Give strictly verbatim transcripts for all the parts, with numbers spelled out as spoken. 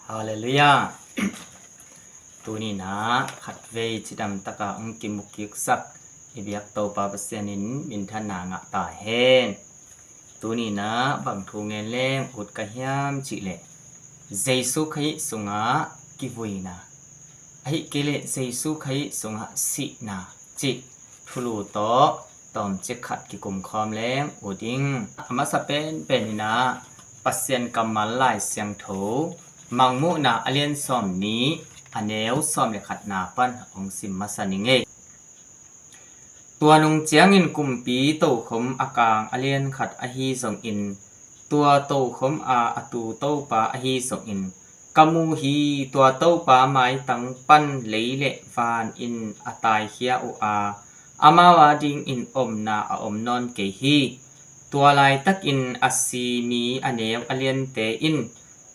Halleluiah. Tuni-in ah khatvei cidam takin hong kimu kiksak i biak Topa Pasian in minthanna ngah ta hen. Tuni-in ah bang thu ngen leng ut ka hiam cih leh, Jesu Khazih sungah kivuina, ahih kei leh Jesu Khazih sungah sihna cih thulu tawh tawmcik khat kikum khawm leng ut ing. A masa penpen in ah Pasian kammal Lai Siangtho Mangmuhna a lian sawmnih, a neu sawm le khatna pan hong sim masa ning ei. Tua nung ciangin kumpi tokhom a kang a lian khat ahi zongin, tua tokhom a a tu Topa ahi zongin ka mu hi. Tua Topa maitang pan lei le van in a taikhia uh a, amau a dingin omna a om nawn kei hi. Tua laitakin a si mi a neu a liante in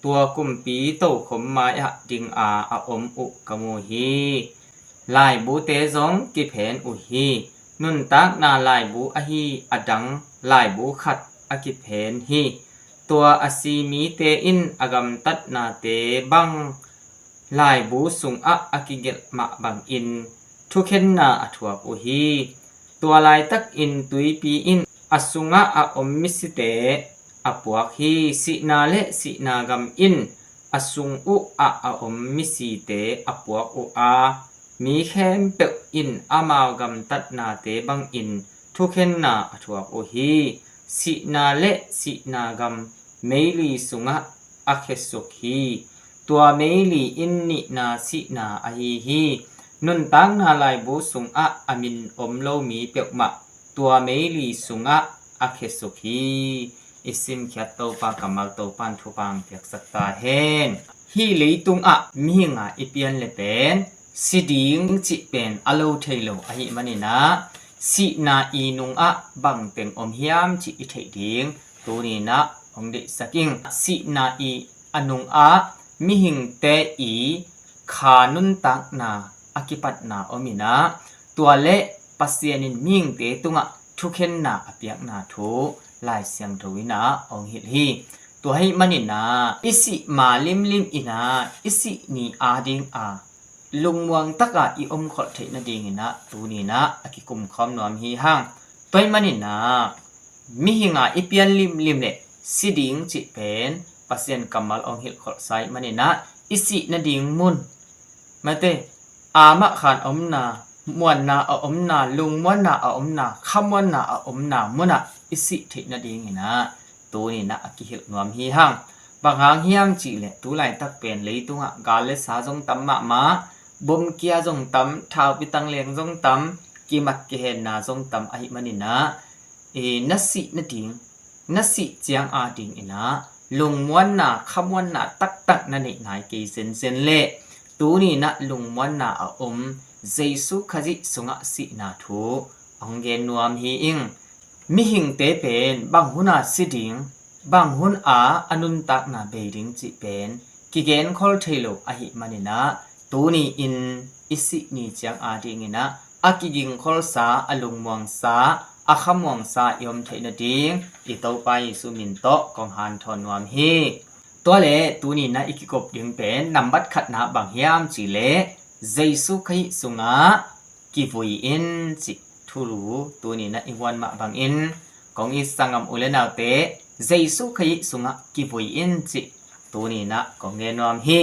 tua kumpi tokhom mai-ah dinga a om uh ka mu hi. Laibute zong kiphen uh hi. Nuntakna laibu ahi a dang laibu khat a kiphen hi. Tua a si mite in a gamtatnate bang laibu sungah a kigelh mah bangin thukhenna a thuak uh hi. Tua laitakin tuipi in a sungah a om misite a puak hi. Sihna le sihna gam in a sung uh ah a om misite a puak uh a, mi khempeuh in amau gamtatnate bangin thukhenna a thuak uh hi. Sihna le sihna gam meili sungah a khesuk hi. Tua meili in nihna sihna ahi hi. Nuntakna laibu sungah a min om lo mi peuhmah tua meili sungah a khesuk hi. I simkhiat Topa kammal Topa in thupha piaksak ta hen. Hih leitungah mihing a i pian le pen si ding cih pen a lo thei lo ahih manin ah, sihna i nungah bangteng om hiam cih i theih ding tuni-in ah hong deihsak ing. Sihna i a nungah mihingte i kha nuntakna a kipatna om in ah, tua le Pasian in mihingte tungah thukhenna a piakna thu Lai Siangtho in ah hong hilh hi. Tua ahih manin ah i sih ma limlim in ah i sih ni a ding a lungmuang taka i omkholh theih nadingin ah tuni-in ah a kikum khawm nuam hi hang. Tua ahih manin ah mihing a i pian limlim le si ding cih pen Pasian kammal hong hilhkholhsa ahih manin ah i sih nading mun, mate, a mah khan omna, muanna a omna, lungmuanna a omna, khamuanna a omna munah i sih theih nadingin ah tuni-in ah a kihilh nuam hi hang. Bang hang hiam cih leh tu laitak pen leitungah gal le sa zong tam mahmah, bom kia zong tam, thaupi tangleng zong tam, kimat kihenna zong tam ahih manin ah, i na sih nading, na sih ciang a dingin ah lungmuanna khamuanna taktak na neih nai kei zenzen leh tuni-in ah lungmuanna a om Jesu Khazih sungah sihna thu hong gen nuam hi ing. Mihingte pen bang hun a si ding, bang hun a a nuntakna bei ding cih pen kigenkhol thei lo ahih manin ah tuni-in i sih ni ciang a dingin ah a kigingkholsa, a lungmuangsa, a khamuangsa i om theih nading i Topa Jesu min tawh kong hanthawn nuam hi. Tua le tuni-in ah i kikop ding pen nambat khatna bang hiam cih leh Jesu Khazih sungah kivui in cih thulu tuni-in ah i huan mah bangin kong it sanggam u le naute, Jesu Khazih sungah kivui in cih tuni-in ah kong ngen nuam hi.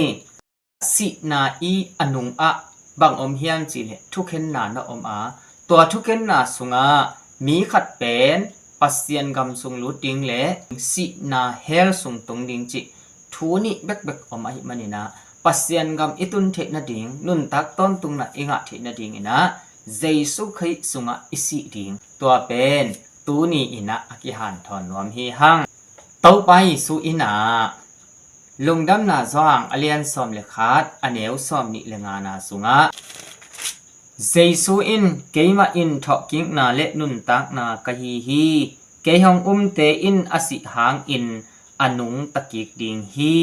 Sihna i a nungah bang om hiam cih leh thukhenna na om a, tua thukhenna sungah mi khat pen Pasian gam sung lut ding le sihna hell sung tung ding cih thu nih bekbek om ahih manin ah Pasian gam i tun theih nading, nuntak tawntungna i ngah theih nadingin ah Jesu Khazih sungah i sih ding, tua pen tuni-in ah a kihanthawn nuam hi hang. Topa Jesu in ah Lungdamna Johan a lian sawm le khat, a neu sawmnih le ngana sungah Jesu in, "Keimah in thawhkikna le nuntakna ka hi hi. Kei hong umte in a sih hangin a nungta kik ding hi."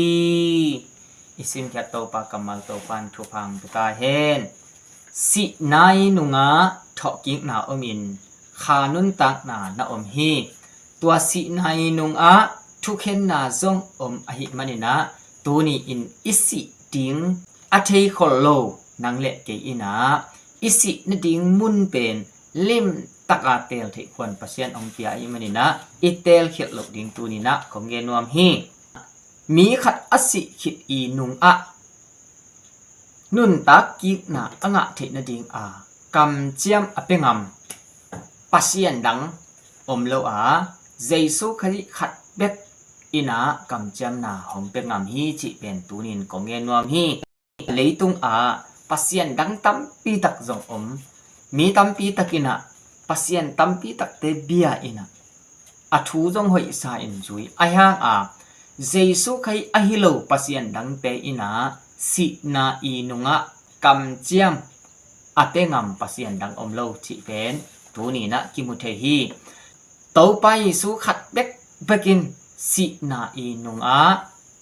I simkhiat Topa kammal Topa in thupha hong pia ta hen. Sihna i nungah thawhkikna omin kha nuntakna na om hi. Tua sihna i nungah thukhenna zong om ahih manin ah Tuni in i sih ding a thei khol lo nang le kei in ah, i sih nading mun pen limtak a teel theih khuan Pasian hong pia ahih manin ah, i teel khialh loh ding tuni in ah kong gen nuam hi. Mi khat a sih khit i nung ah nuntak kikna a ngah theih nading a kamciam a pia ngam Pasian dang om lo a, Jesu Khazih khat bek in ah kamciamna hong pia ngam hi cih pen tuni in kong gen nuam hi. Leitung ah Pasian dang tampi tak zong om. Mi tampi tak in ah, Pasian tampi takte bia in ah, a thu zong hoihsa in zui. Ahi hang a, Jesu Khazih ahi lo Pasian dangte in ah sihna i nung ah kamciam a pia ngam Pasian dang om lo cih pen tuni in ah kimu thei hi. Topa Jesu khat bekbek in sihna i nung ah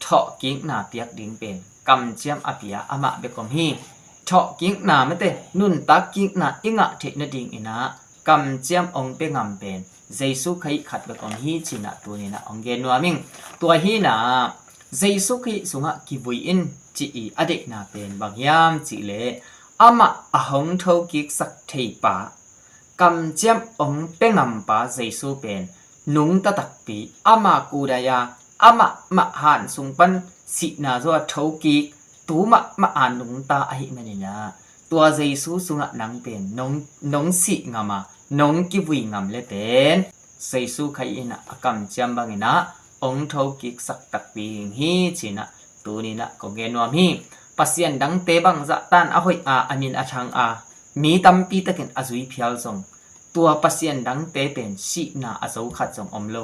thawhkikna piak ding pen kamciam a pia amah bek om hi. Thawhkikna mate, nuntak kikna i ngah theih nading in ah kamciam hong pia ngam pen Jesu Khazih khat bek om hi cih in ah tuni in ah hong gen nuam ing. Tua hi in ah, Jesu Khazih sungah kivui in cih i a deihna pen bang hiam cih leh, amah a hong thokiksak thei pa, kamciam hong pia ngam pa Jesu pen nungta takpi, ama kudai a, amah mah han sung pan sihna zaw a thokik, tu mahmah a nungta ahih manin ah, tua Jesu sungah nang pen nong, nong sih ngam a, nong kivui ngam le pen Jesu Khazih in ah a kamciam bangin ah hong thokiksak takpi hi cih in ah tuni in ah kong gen nuam hi. Pasian dangte bangzah tan a hoih a, a min a thang a, mi tampi takin a zui phial zong, tua Pasian dangte pen sihna a zo khat zong om lo.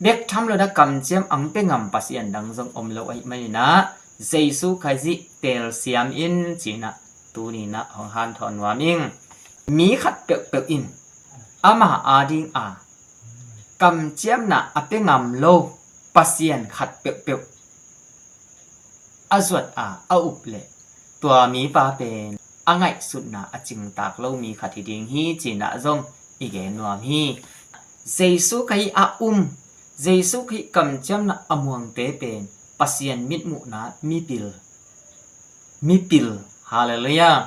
Bek tham lo in ah kamciam hong pia ngam Pasian dang zong om lo ahih manin ah, Jesu Khazih teel siam in cih in ah tuni in ah hong hanthawn nuam ing. Mi khat peuhpeuh in ama ading a kamciamna a pia ngam lo Pasian khat peuhpeuh a zuat a, a up leh, tua mipa pen a ngaihsutna a cingtak lo mi khat hi ding hi cih in ah zong i gen nuam hi. Jesu Khazih a um, Jesu Khazih kamciamna a muangte pen Pasian mitmuhna mipil, mipil, halleluiah,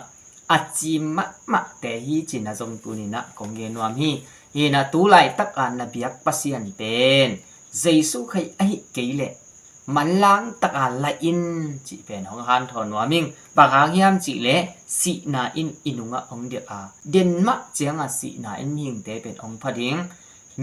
a cim mahmahte hi cih in ah zong tuni in ah kong gen nuam hi. Hi in ah tu laitak a na biak Pasian pen Jesu Khazih ahih kei leh manlang tak a la in cih pen hong hanthawn nuam ing. Bang hang hiam cih leh sihna in i nung ah hong dilh a, den mah ciang a sihna in mihingte pen hong pha ding.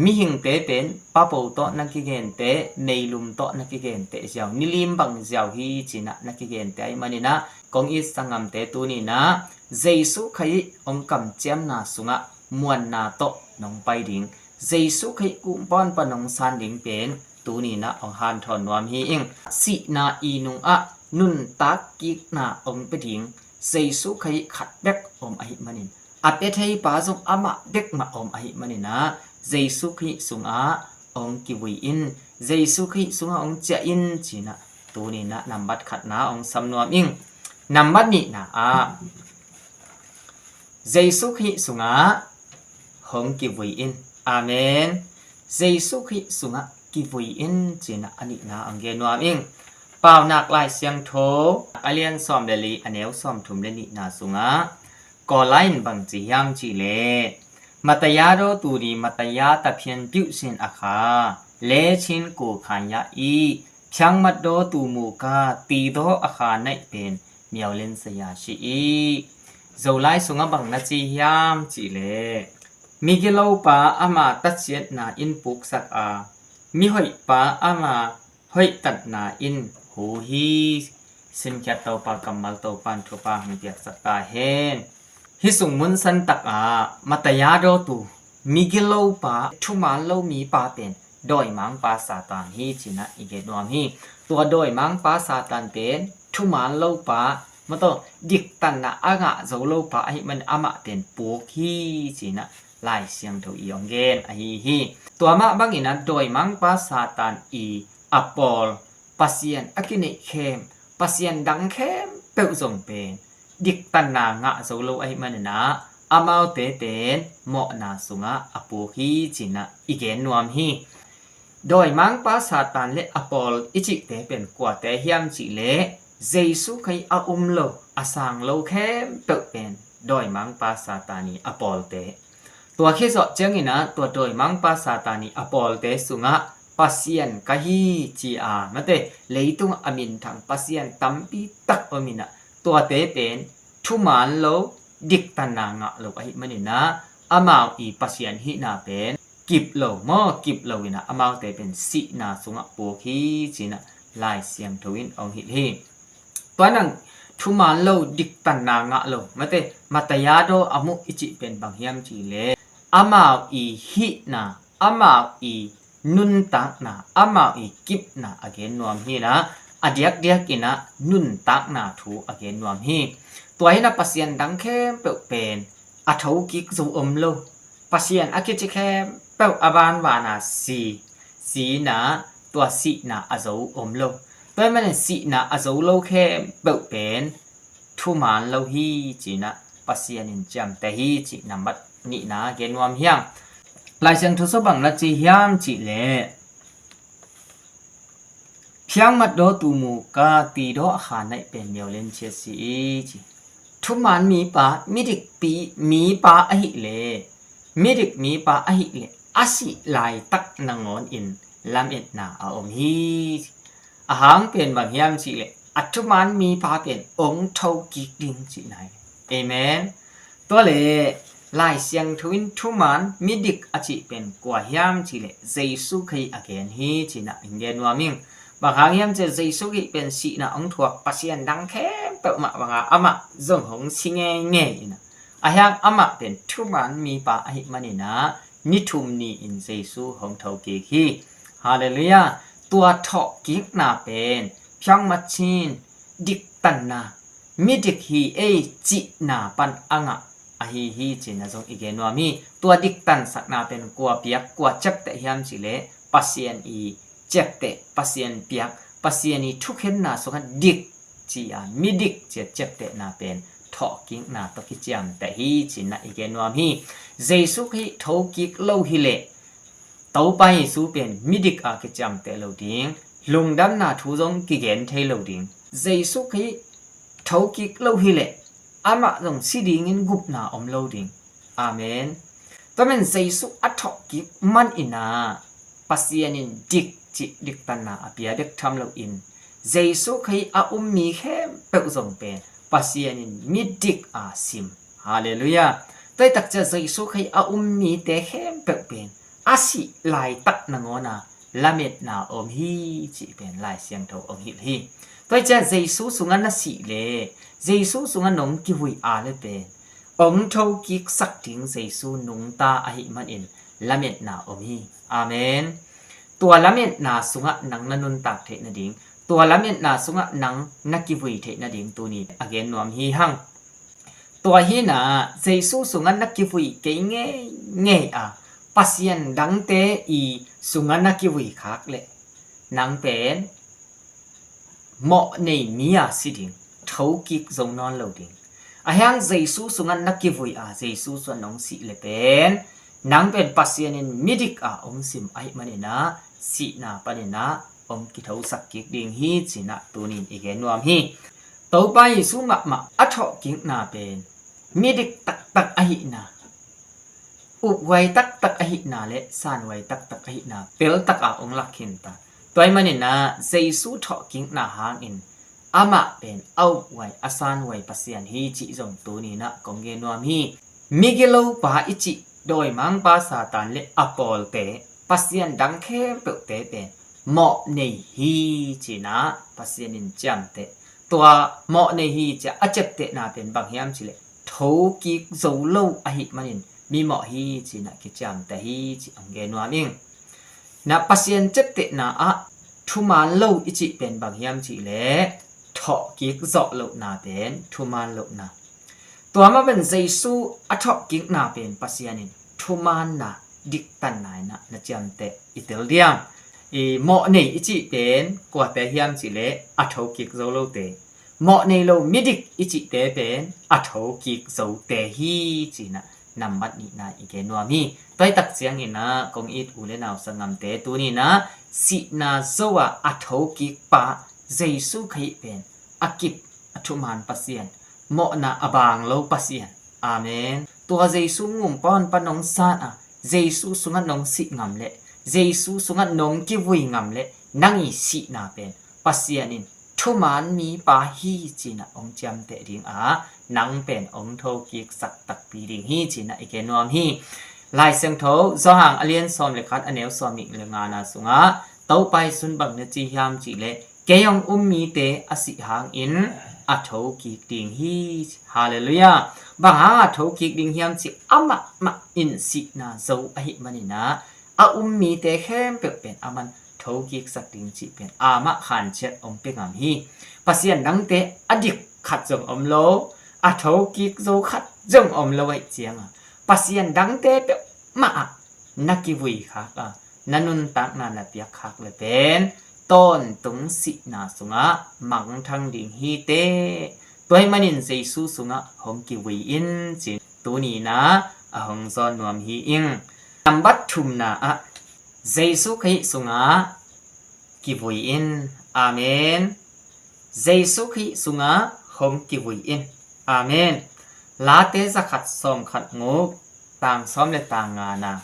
Mihingte pen papo tawh na kigente, meilum tawh na kigente ziau, nilim bang ziau hi cih in ah na kigente ahih manin ah, kong itsa ngamte tuni in ah Jesu Khazih hong kamciamna sungah muanna tawh nong pai ding, Jesu Khazih kumpawn pan nong san ding pen tuni in ah hong hanthawn nuam hi ing. Sihna i nung ah nuntak kikna hong pia ding Jesu Khazih khat bek om ahih manin, a pia thei pa zong amah bek mah om ahih manin ah, Jesu Khazih sungah hong kivui in, Jesu Khazih sungah hong ciah in cih in ah tuni in ah nambat khatna hong sam nuam ing. Nambat nihna ah Jesu Khazih sungah hong kivui in. Amen. Jesu Khazih sungah kivui in cih in ah a nihna hong gen nuam ing. Paunak Lai Siangtho a lian sawm le li, a neu sawmthum le nihna sungah Kawl lai in bang ci hiam cih leh, မတရားသောသူသည် မတရားသဖြင့် ပြုချင်အခါ လဲခြင်းကို ခံရ၏။ ဖြောင့်မတ်သောသူမူကား သေသောအခါ၌ပင် မျှော်လင့်စရာရှိ၏။ Zolai sungah bang na ci hiam cih leh, migilo pa ama tatsiatna in puksak a, mihoih pa ama hoihtatna in hu hi. Simkhiat Topa kammal Topa in thupha hong piaksak ta hen. Hih sung mun san tak ah မတရားသောသူ, migilo pa, thuman lo mipa pen dawimangpa Satan hi cih in ah i gen nuam hi. Tua dawimangpa Satan pen thuman lo pa, mataw, diktanna a ngah zo lo pa ahih man amah pen puk hi cih in ah Lai Siangtho i hong gen ahi hi. Tua mah bangin ah dawimangpa Satan i a pawl, Pasian a kineih khem, Pasian dang khempeuh zong pen diktanna ngah zo lo ahih manin ah, amaute pen mawhna sungah a puk hi cih in ah i gen nuam hi. Dawimangpa Satan le a pawl i cihte pen kuate hiam cihleh, Jesu Khrih a um lo, a sang lo khempeuh pen dawimangpa Satan i a pawlte. Tua khit zawh ciangin ah tua dawimangpa Satan i a pawlte sungah Pasian ka hi ci-a, mate, leitungah a minthang pasian tampi tak om in ah, tuate pen thuman lo, diktanna ngah lo ahih manin ah, amau i Pasian hihna pen kip lo maw, kip lo in ah amaute pen sihna sungah puk hi ci-in ah Lai Siangtho in hong hilh hi. Tua nang thuman lo, diktanna ngah lo, mate, matayado a muh i cih pen bang hiam cihleh, amau i hihna, amau i nuntakna, amau i kipna a gen nuam hi-in ah, a diakdiak in ah nuntakna thu a gen nuam hi. Tua hi-in ah Pasian dang khempeuh pen a thokik zo om lo. Pasian a kici khempeuh a banvana si, si-in ah tua sihna a zo om lo. Tua ahih manin sihna a zo lo khempeuh pen thuman lo hi ci-in ah Pasian in ciamteh hi cih nambat nihna gen nuam hi hang. Lai Siangtho sung bang na ci hiam cihleh, phiangmat daw tu mu ka ti daw a kha naih pen miau len ciat si i ci. Thuman mipa, midik pi, mipa ahih leh, midik mipa ahih leh, a sih laitak nangawn in lametna a om hi. A hang pen bang hiam cihleh, a thuman mipa pen ong thokik ding cihna hi. Amen. Tua leh Lai Siangtho in thuman midik a cih pen kua hiam cihleh, Jesu Khrih a gen hi ci-in ah hong gen nuam ing. Bang hang hiam cihleh, Jesu Khrih pen sihna hong thuak Pasian dang khempeuh mah bangin amah zong hong si ngeingei in ah, a hiang amah pen thuman mipa ahih manin ah ni thum ni-in Jesu hong thokik hi. Halleluiah. Tua thawhkikna pen phiangmat cin, diktanna, midik hi ei cihna pan a ngah ahi hi ci-in ah zong i gen nuam hi. Tua diktansakna pen kua piak, kua ciapteh hiam cihleh, Pasian i ciapteh, Pasian piak, Pasian i thukhenna sungah dik ci-a, midik ci-a ciaptehna pen thawhkikna tawh kiciamteh hi ci-in ah i gen nuam hi. Jesu Khrih thokik lo hileh, Topa Jesu pen midik a kiciamteh lo ding, lungdamna thu zong kigen thei lo ding. Jesu Khrih thokik lo hileh, amah zong si dingin gupna om lo ding. Amen. Tua manin Jesu a thawhkik manin ah, Pasian in dik cih diktanna a pia bek tham loin, Jesu Khrih a um mi khempeuh zong pen Pasian in midik a sim. Halleluiah. Tua hi tak ciang Jesu Khrih a um mite khempeuh pen a sih laitak nangawn ah lametna om hi cih pen Lai Siangtho hong hilh hi. Tua hi ciang Jesu sungah na sih leh, Jesu sungah nong kivui a leh pen ong thokiksak ding Jesu nungta ahih manin lametna om hi. Amen. Tua lametna sungah nang na nuntak theih nading, tua lametna sungah nang na kivui theih nading tuni a gen nuam hi hang. Tua hi-in ah Jesu sungah na kivui kei ngeingei a, pasian dangte i sungah na kivui khak leh, nang pen mawh nei mi a si ding, thokik zo nawn lo ding. A hiang Jesu sungah na kivui a, Jesu sungah nong sih leh pen, nang pen Pasian in midik a hong sim ahih manin ah, sihna panin ah hong kithosak kik ding hi ci-in ah tuni-in i gen nuam hi. Topa Jesu mahmah a thawhkikna pen midik taktak ahihna, uphuai taktak ahihna le sanhuai taktak ahihna peltak a hong lak khin ta. Tua ahih manin ah Jesu thawhkikna hangin amah pen a uphuai a sanhuai Pasian hi cih zong tuni-in ah kong gen nuam hi. Migilopa i cih dawimangpa Satan le a pawlte, pasian dang khempeuhte pen mawh nei hi ci-in ah Pasian in ciamteh. Tua mawh nei hi ci-a a ciaptehna pen bang hiam cih leh, thokik zo lo ahih manin mi mawh hi ci-in ah kiciamteh hi cih hong gen nuam ing. Na Pasian ciaptehna ah thuman lo i cih pen bang hiam cih leh, thawhkik zawh lohna pen thuman lohna. Tua mah bangin Jesu a thawhkikna pen Pasian in thumanna, diktanna in ah na ciamteh i tel diam. I mawh nei i cih pen kuate hiam cih leh, a thokik zo lote. Mawh nei lo midik i cihte pen a thokik zote hi ci-in ah nambat nihna i gen nuam hi. Tua hi tak ciangin ah kong it u le nau sanggamte, tuni-in ah sihna zo a a thokik pa Jesu Khrih pen a kip a thuman Pasian, mawhna a baang lo Pasian. Amen. Tua Jesu ngum pan pan nong san a, Jesu sungah nong sih ngam leh, Jesu sungah nong kivui ngam leh, nang i sihna pen Pasian in thuman mipa hi ci-in ah hong ciamteh ding a, nang pen hong thokiksak takpi ding hi ci-in ah i gen nuam hi. Lai Siangtho Johan a lian sawm le khat, a neu sawmnih le ngana sungah Topa Jesu in bang na ci hiam cih leh, kei hong um mite a sih hangin a thokik ding hi. Halleluiah. Bang hang a thokik ding hiam cih, amah mah in sihna zo ahih manin ah, a um mite khempeuh pen aman thokiksak ding cih pen amah khanciat hong pia ngam hi. Pasian dangte a dik khat zong om lo, a thokik zo khat zong om lo ahih ciangin ah, Pasian dangte peuhmah ah na kivui khak a, na nuntakna na piak khak le pen tawntung sihna sungah mangthang ding hi teh. Tua ahih manin Jesu sungah hong kivui in ci-in tuni-in ah a hong zawn nuam hi ing. Nambat thumna ah, Jesu Khrih sungah kivui in. Amen. Jesu Khrih sungah hong kivui in. Amen. Late zakhat sawmkhat nguk, tang sawm le tang ngana,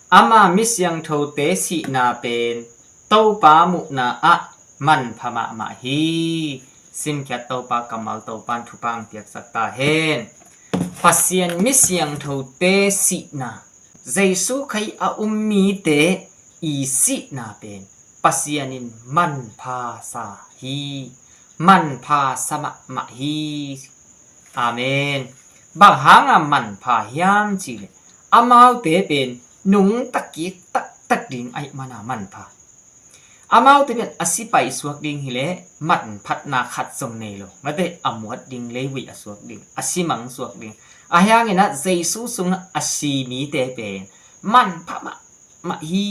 ama mi siangthote sihna pen Topa muhna ah manpha mahmah hi. Simkhiat Topa kammal Topa in thupha hong piaksak ta hen. Pasian mi siangthote sihna, Jesu Khrih a um mite i sihna pen Pasian in manpha sa hi. Manpha sa mahmah hi. Amen. Bang hanga manpha hiam cih leh, amaute pen nungta kik taktak ding ahih manin a manpha. Amaute pen a si paisuak ding hi leh manphatna khat zong nei lo. Mate, a muat ding, leivui a suak ding, a si mang suak ding. Ahi hangin ah Jesu sungah a si mite pen manpha mahmah hi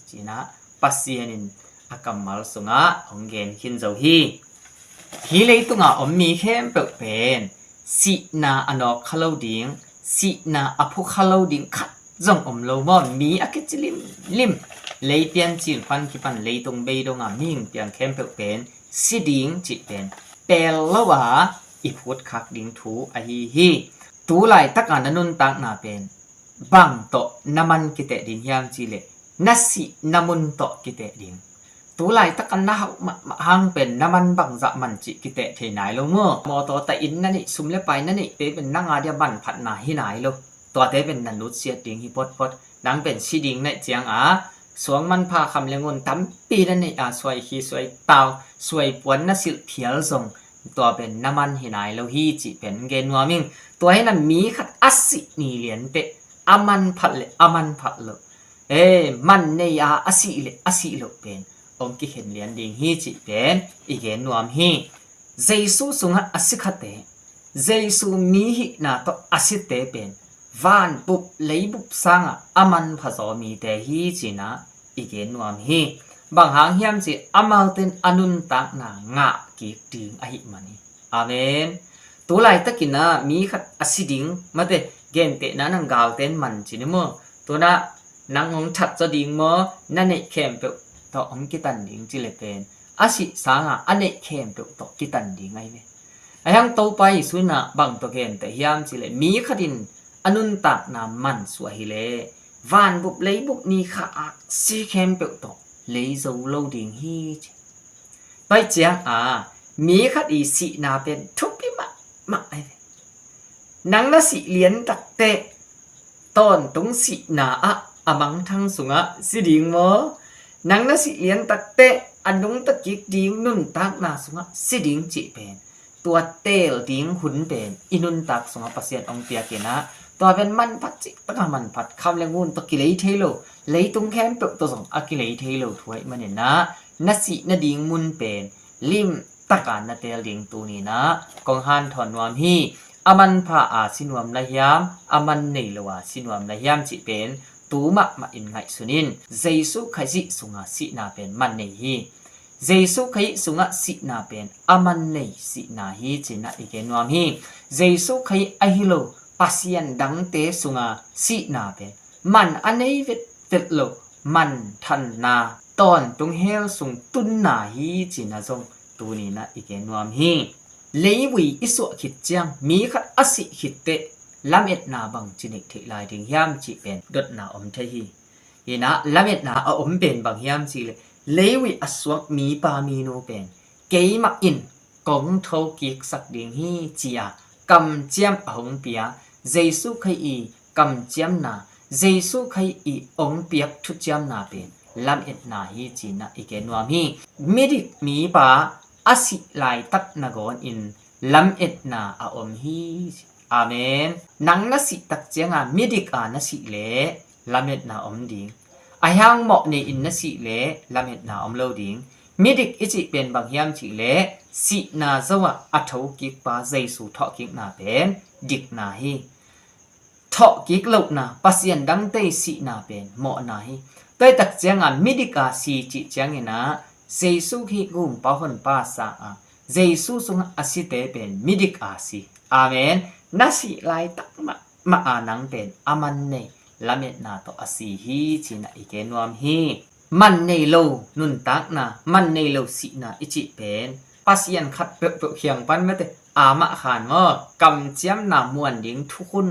ci-in ah Pasian in a kammal sungah hong gen khin zo hi. Hih leitunga om mi khempeuh pen sihna a nawk kha lo ding, sihna a phu kha lo ding khat zong om lo maw? Mi a kici limlim, lei piancil pan kipan leitung bei donga mihing piang khempeuh pen si ding cih pen pel lo a i phutkhak ding thu ahi hi. Tu laitaka na nuntakna pen bang tawh na man kiteh ding hiam cih leh, na sihna mun tawh kiteh ding. Tu laitaka na hauh mahmah hang pen na man bangzah man cih kiteh thei nai lo maw? Mawtaw ta, inn na neih, sum le pai na neihte pen nang a dia manphatna hi nai lo. Tuate pen na nutsiat ding hi photphot. Nang pen si ding na hih ciangin suang manpha kham le ngun tampi na neih a, suai khi suai tau, suai puan na silh phial zong tua pen na man hi nai lo hi cih pen gen nuam ing. Tua hi-in ah mi khat a sih ni lian teh a manphat le a manphat loh, e, man nei a a sih le a sih loh pen hong kikhen lian ding hi cih pen i gen nuam hi. Jesu sungah a si khate, Jesu mi hihna tawh a site pen vanbup leibup sangah a manpha zaw mite hi ci-in ah i gen nuam hi. Bang hang hiam cih leh amaute in a nuntakna ngah kik ding ahih man hi. Amen. Tu laitakin ah mi khat a si ding, mate, gentehna in ah galte in man ci ni maw? Tu-in ah nang hong that zaw ding maw? Na neih khempeuh tawh hong kitan ding cih leh pen a sih sangin a neih khempeuh tawh kitan ding ahi ve. Ahi hang Topa Jesu in ah bang tawh genteh hiam cih leh, mi khat in a nuntakna mansuah hi leh vanbup leibup ni kha aksi khempeuh tawh lei zo lo ding hi ci. Tua hi ciangin ah mi khat i sihna pen thupi mahmah ahi ve. Nang na sih lian takteh tawntung sihna ah a mangthang sungah si ding maw? Nang na sih lian takteh a nungta kik ding nuntakna sungah si ding cih pen, tua teel ding hun pen i nuntak sungah Pasian hong piak in ah, tua pen manphat cih takin manphat, kham le ngun tawh kilei thei lo, leitung khempeuh tawh zong a kilei thei lo thu ahih manin ah, na sih nading mun pen lim taka na teel ding tuni-in ah kong hanthawn nuam hi. A manpha a si nuam lai hiam, a man nei lo a si nuam lai hiam cih pen tu mahmah in ngaihsun in. Jesu Khrih sungah sihna pen man nei hi. Jesu Khrih sungah sihna pen a man nei sihna hi ci-in ah i gen nuam hi. Jesu Khrih ahi lo Pasian dangte sunga sihna pen man a nei vetvet lo, man thanna, tawntung hell sung tunna hi cina zong tuninah i gen nuam hi. Leivui i suah khit ciang mi khat a sih khit teh lametna bang ci neih theih lai ding hiam cih pen dotna om thei hi. Hinah lametna a om pen bang hiam cihleh, leivui a suak mipa minu pen keimah in kong thokiksak ding hi cia kamciam a hong pia, Jesu Khrih i kamciamna, Jesu Khrih i hong piak thuciamna pen lametna hi cinah i gen nuam hi. Midik mipa a sih laitak nangawn in lametna a om hi. Amen. Nang na sih tak cianga midik a na sih leh lametna om ding. A hiang mawh nei in na sih leh lametna om lo ding. Midik i cih pen bang hiam cihleh, sihna zoah a thokikpa Jesu thawhkikna pen dikna hi. Thawhkik lohna, Pasian dangte sihna pen mawhna hi. Tua hi tak cianga midik a si cih cianginah Jesu hi gumpa honpa sa a, Jesu sungah a site pen midik a si. Amen. Na sih laitak mahmah a nang pen a man nei lametna tawh a si hi cinah i gen nuam hi. Man nei lo nuntakna, man nei lo sihna i cih pen Pasian khat peuhpeuh khiang pan mate amah khan maw, kamciamna muan ding thukhun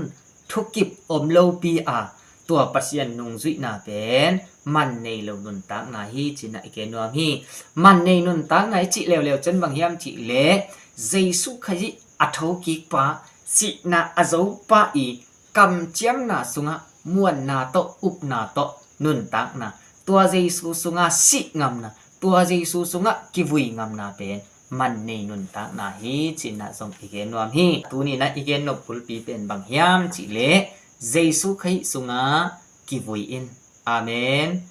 thukip om lopi a, tua Pasian nungzuihna pen man nei lo nuntakna hi cinah i gen nuam hi. Man nei nuntakna i cih leuleu cen bang hiam cihleh, Jesu Khrih a thokikpa, sihna a zopa i kamciamna sungah muanna tawh, upna tawh nuntakna, tua Jesu sungah sih ngamna, tua Jesu sungah kivui ngamna pen man nei nuntakna hi cinah zong i gen nuam hi. Tuninah i gen nop bulpi pen bang hiam cihleh, Jesu Khrih sungah kivui in. Amen.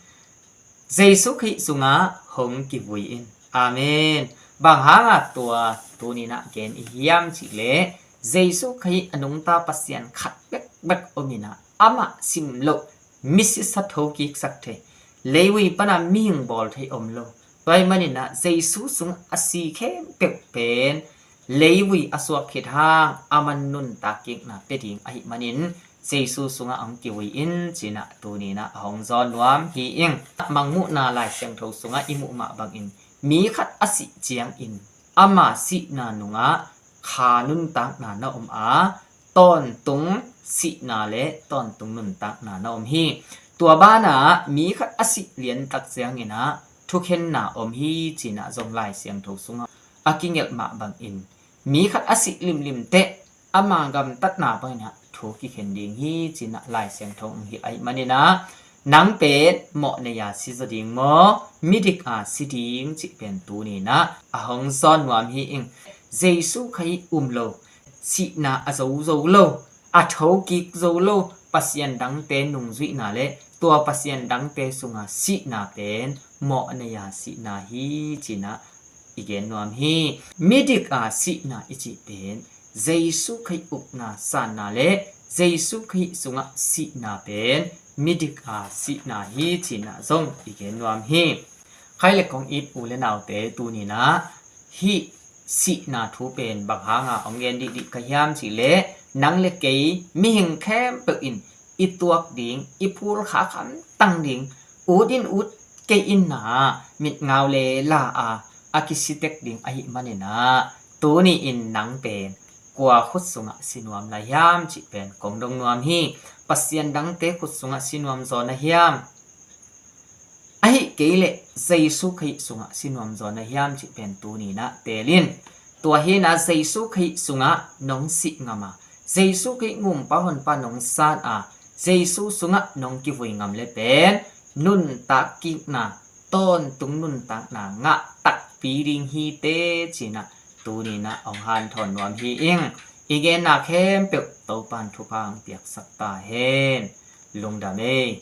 Jesu Khrih sungah hong kivui in. Amen. Bang hanga tua tuninah gen i hiam cihleh, Jesu Khrih a nungta Pasian khat bekbek ominah amah sim loh misisa thokiksak thei, leivui pana mihing bawl thei om lo. Tua hi maninah Jesu sungah a si khempeuh pen leivui a suak khit hang a man nuntak kikna pia ding ahi manin Jesu sungah hong kivui in cinah tuninah a hong zawn nuam hi ing. Mangmuhna Lai Siangtho sungah i muh mah bangin mi khat a sih ciangin ama sihna nungah kha nuntakna na om a, tawntung sihna le tawntung nuntakna na om hi. Tua banah mi khat a sih liantak cianginah thukhenna om hi cinah zong Lai Siangtho sungah a kingelh mah bangin mi khat a sih limlim teh ama gamtatna banginah thu kikhen ding hi cinah Lai Siangtho hong hilh ahi maninah nang pen mawh nei a si zaw ding maw, midik a si ding cih pen tuninah a hong zawn nuam hi ing. Jesu Khrih um lo, sihna a zo zo lo, a thokik zo lo Pasian dangte nungzuihna le tua Pasian dangte sunga sihna pen mawh nei a sihna hi cinah i gen nuam hi. Midik a sihna i cih pen Jesu Khrih ukna sanna le Jesu Khrih sungah sihna pen midik a sihna hi cinah zong i gen nuam hi. Khai le kong it u le naute tuninah hih sihna thu pen bang hanga hong gen dihdih ka hiam cihleh, nang le kei mihing khempeuh in i tuak ding, i phulkha khamtang ding, ut in ut kei in na, mitngau le la a a kisitek ding ahi maninah tuni in nang pen kua khut sungah si nuam lai hiam cih pen kong dong nuam hi. Pasian dangte khut sungah si nuam zaw na hiam? Ahi kei leh Jesu Khrih sungah si nuam zaw na hiam cih pen tuninah teel in. Tua hinah Jesu Khrih sungah nong sih ngam a, Jesu Khrih gumpa honpa nong san a, Jesu sungah nong kivui ngam le pen nuntak kikna, tawntung nuntakna ngah takpi ding hi teh cinah tuninah hong hanthawn nuam hi ing. I genna khempeuh Topan thupha hong piaksak ta hen. Lungdam ei.